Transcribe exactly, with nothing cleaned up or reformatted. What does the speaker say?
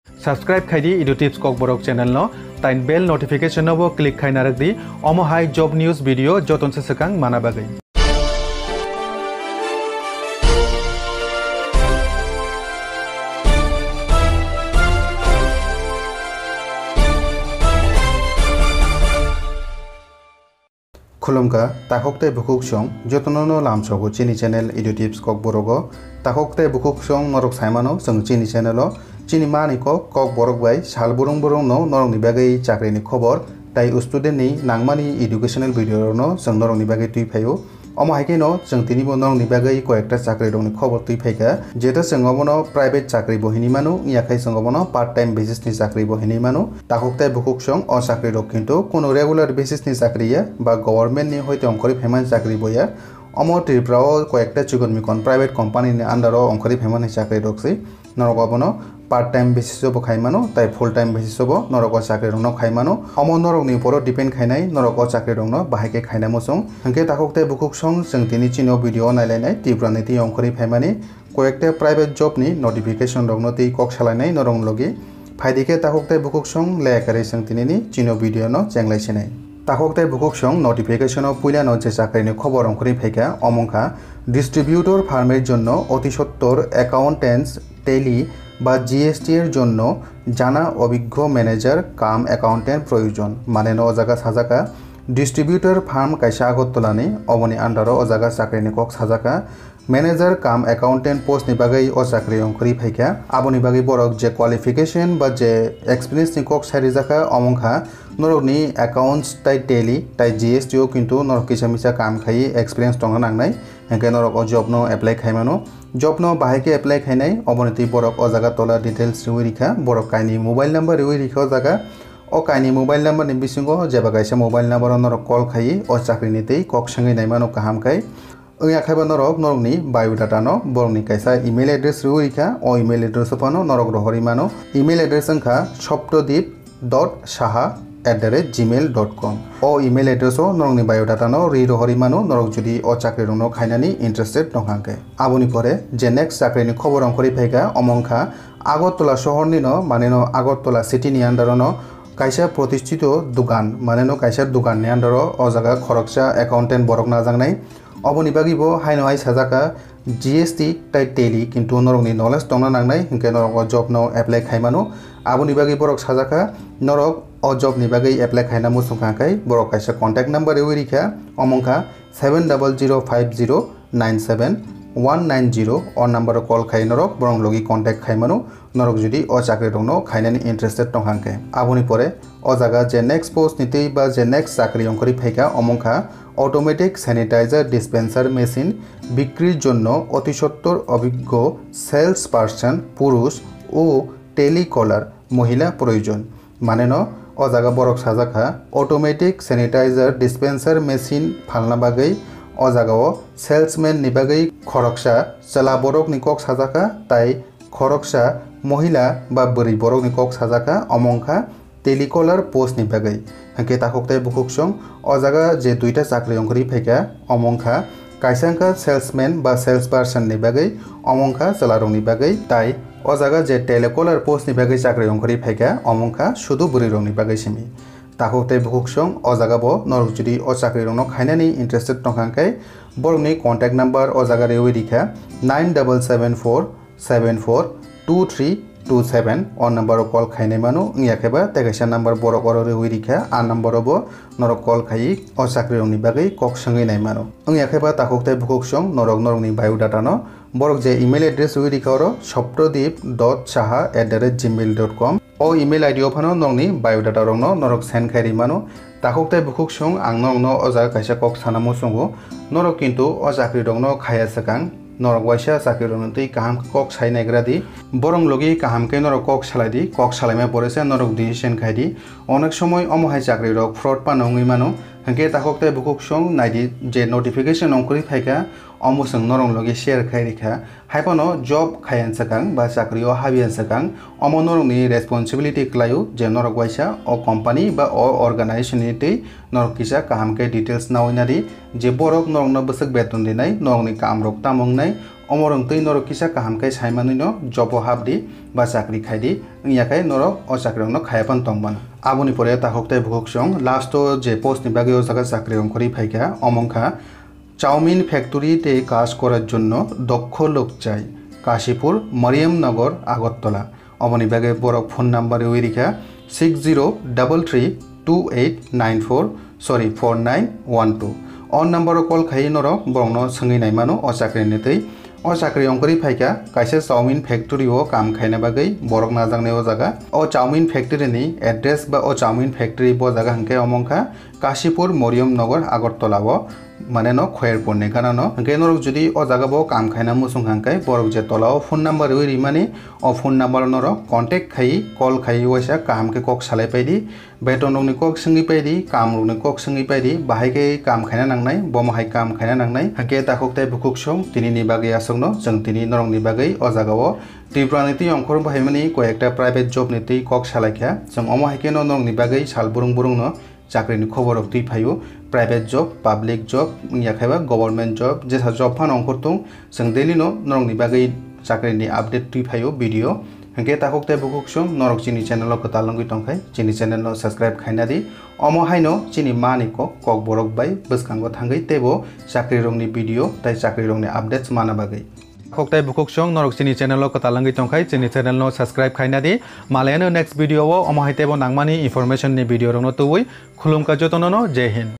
Subscribe khai di Edu Tips Kokborok channel no, tai bell notification no bo click khai narwk di, omo hai job news video joton se swkang mana bagwi. Khulumkha, takhuk tei bukhuk song jotono no lamsogo chini channel Edu Tips Kokborogo. Takhuk tei bukhuk song norok saimano chwng chini channel o. Chini mani kok, Kokborok bai sal burung burung no norokni bagwi chakrini khobor tai student ni nangmani educational video rok no chwng norokni bagwi twi phaio. Omo hai khe no chwng tini bo norokni bagwi koyekta chakri rokni khobor twi phaikha. Jeto chwng obono private chakri bo hinwi mano, wngya khai chwng obono part time basis ni chakri bo hinwi mano. Takhuk tei bukhuk song o chakri rok kintu kunu regular basis ni chakri ya ba government ni hoite ongkhorwi phaimani chakri bo ya. Omo Tripura o koyekta chikon mikon private company ni under o ongkhorwi phaimani chakri rok se. Norok obono part time basis o bo khai mano, tai full time basis o bo norok o chakri rok no khai mano. Omo norok ni upor o depend khainai, norok o chakri rok no bahai khe khaina muchung. Hwnkhe takhuk tei bukhuk song chwng tini chini o video o nailainai Tripura ni twi ongkhorwi phaimani koyekta private job ni notification rok no twi kok salainai norok logi. Phaidi khe takhuk tei bukhuk song leya kwrwi chwng tini ni chini o video no chenglai sinai. Takhuk tei bukhuk song notification o puila no je chakri ni khobor ongkhorwi phaikha, omo wngkha distributor firm er jonno অতি সত্বর accountant tally বা G S T এর জন্য জানা অভিজ্ঞ manager cum accountant প্রয়োজন. Mane no o jaga sajaka distributor firm kaisa Agartala ni, oboni under o o jaga chakri ni kok sajaka. Manager cum accountant post ni bagwi o chakri ongkhorwi phaikha. Aboni bagwi borok je qualification ba je experience ni kok sai rijakha, omo wngkha norokni accounts tai tally tai G S T o kintu norok kisa misa kam khaiwi experience tongna nangnai, hwnkhe norok o job no apply khai mano. Job no bahai khe apply khainai, oboni twi borok o jaga tola details riwi rikha, borok kaini mobile number riwi rikha o jaga. O kaini mobile number ni bisingo jeba kaisa mobile number o norok call khaiwi o chakri ni twi kok swngwi nai mano kaham khai. Wngya khe ba norok norokni biodata no borokni kaisa email address rwwi rikha, o email address o phano norok rohorwi mano. Email address wngkha soptodip dot saha at the rate gmail dot com. O email address o norokni biodata no rwi rohorwi mano, norok jodi o chakri rokno khainani interested tongkha hwnkhe. Aboni pore je next chakri ni khobor ongkhorwi phaikha, omo wngkha Agartala sohorni no, mane no Agartala city ni under o no kaisa protishthito dugan, mane no kaisa dugan ni under o o jaga khoroksa accountant borok najaknai. Oboni bagwi bo haino hai sajaka G S T tai tally, kintu norokni knowledge tongna nangnai, hinkhe norok o job no apply khai mano. Aboni bagwi borok sajaka norok o job ni bagwi apply khaina muchung kha khai borok kaisa contact number riwi rikha, omo wngkha seven double zero five zero nine seven one nine zero. O number o call khai norok borok logi contact khai mano, norok jodi o chakri rokno khainani interested tongkha hwnkhe. Aboni pore o jaga je next post ni twi ba je next chakri ongkhorwi phaikha, omo wngkha automatic sanitizer dispenser machine bikrir jonno অতি সত্বর অভিজ্ঞ sales person পুরুষ ও টেলিকলার মহিলা প্রয়োজন. Mane no o jaga borok sajak kha automatic sanitizer dispenser machine phalna bagwi. O jaga o salesman ni bagwi khoroksa chwla borok ni kok sajak kha, tai khoroksa mohila ba bwrwi borok ni kok sajak kha, omo wngkha telecaller post ni bagwi. Hwnkhe takhuk tei bukhuk song o jaga je duita chakri ongkhorwi phaikha, omo wngkha kaisa wngkha salesman ba salesperson ni bagwi, omo wngkha chwla rok ni bagwi, tai o jaga je telecaller post ni bagwi chakri ongkhorwi phaikha, omo wngkha sudu bwrwi rok ni bagwi simi. Takhuk tei bukhuk song o jaga bo norok jodi o chakri rokno khainani interested tongkha hwnkhe, borokni contact number o jaga rewi rikha nine double seven four seven four two three two seven. O number o call khainai mano, wngya khe ba tei kaisa number borok oro rewi rikha, a number o bo norok call khaiwi o chakri rokni bagwi kok swngwi nai mano. Wngya khe ba takhuk tei bukhuk song norok norokni biodata no borok je email address rewi rikha oro soptodip dot saha at the rate gmail dot com. O email I D o phano norokni biodata rokno norok send khai ri mano. Takhuk tei bukhuk song ang norokno o jaga kaisa kok sana muchungo. Norok kintu o chakri rokno khaya swkang, norok waisa chakri rokno twi kaham khe kok sai naigra di. Borok logi kaham khe norok kok salai di, kok salaima pore se norok decision khai di. Onek somoi omo hai chakri rok fraud phano wngwi mano. Hwnkhe takhuk tei bukhuk song nai di je notification ongkhorwi phaikha, omo chwng norok logi share khai rikha. Haiphano job khaiyan swkang ba chakri o habyan swkang, omo norokni responsibility kwlaio je norok waisa o company ba o organization ni twi norok kisa kaham khe details nawi nadi, je borok norokno bwswk beton rinai, norokni kamrok tamo wngnai, omorok twi norok kisa kaham khe saimanwino job o habdi ba chakri khaidi, wngya khe norok o chakrirokno khaiya phano tongmano. Aboni pore takhuk tei bukhuk song last o je post ni bagwi o jaga chakri ongkhorwi phaikha, omo wngkha Chowmin factory te কাজ করার জন্য দক্ষ লোক চাই, কাশীপুর, মরিয়মনগর, Agartala. Oboni bagwi borok phone number rwi rikha six zero double three two eight nine four, sorry, four nine one two. O number o call khai norok borokno swngwi naimano o chakri ni twi. O chakri ongkhorwi phaikha kaisa chowmin factory o kam khaina bagwi borok najaknai o jaga. O chowmin factory ni address ba o chowmin factory bo jaga hwnkhe omo wngkha Kashipur Moriom Nagar Agartala o, mane no Khoyerpur ni gana no. Hwnkhe norok jodi o jaga bo kam khaina muchung hwnkhe borok je tola o phone number rwi rimani, o phone number o norok contact khai, call khai waisa kaham khe kok salai paidi, beton rok ni kok swngwi paidi, kam rok ni kok swngwi paidi, bahai khe kam khaina nangnai, bomo hai kam khaina nangnai. Hwnkhe takhuk tei bukhuk song tini ni bagwi aswk no, chwng tini norok ni bagwi o jaga o Tripura ni twi ongkhor bahaimani koi ekta private job ni twi kok salai kha. Chwng omo hai khe no norok ni bagwi sal burung burung no chakri ni khobor rok twi phaio, private job, public job, wngya khe ba government job, jesa job phano ongkhor tung, chwng daily no norok ni bagwi chakri ni update twi phaio video. Hwnkhe takhuk tei bukhuk song norok chini channel o kwtal wngwi tongkhai, chini channel no subscribe khaina di. Omo haino chini mani kok, kok borok bai bwskango thangwi teibo chakri rok ni video tai chakri rok ni updates mana bagwi. Takhuk tei bukhuk song norok chini channel o kwtal wngwi tongkhai, chini channel no subscribe khaina di. Malayano next video o omo hai teibo nangmani information ni video rok no tubui. Khulumkha jotono no, Jai Hind.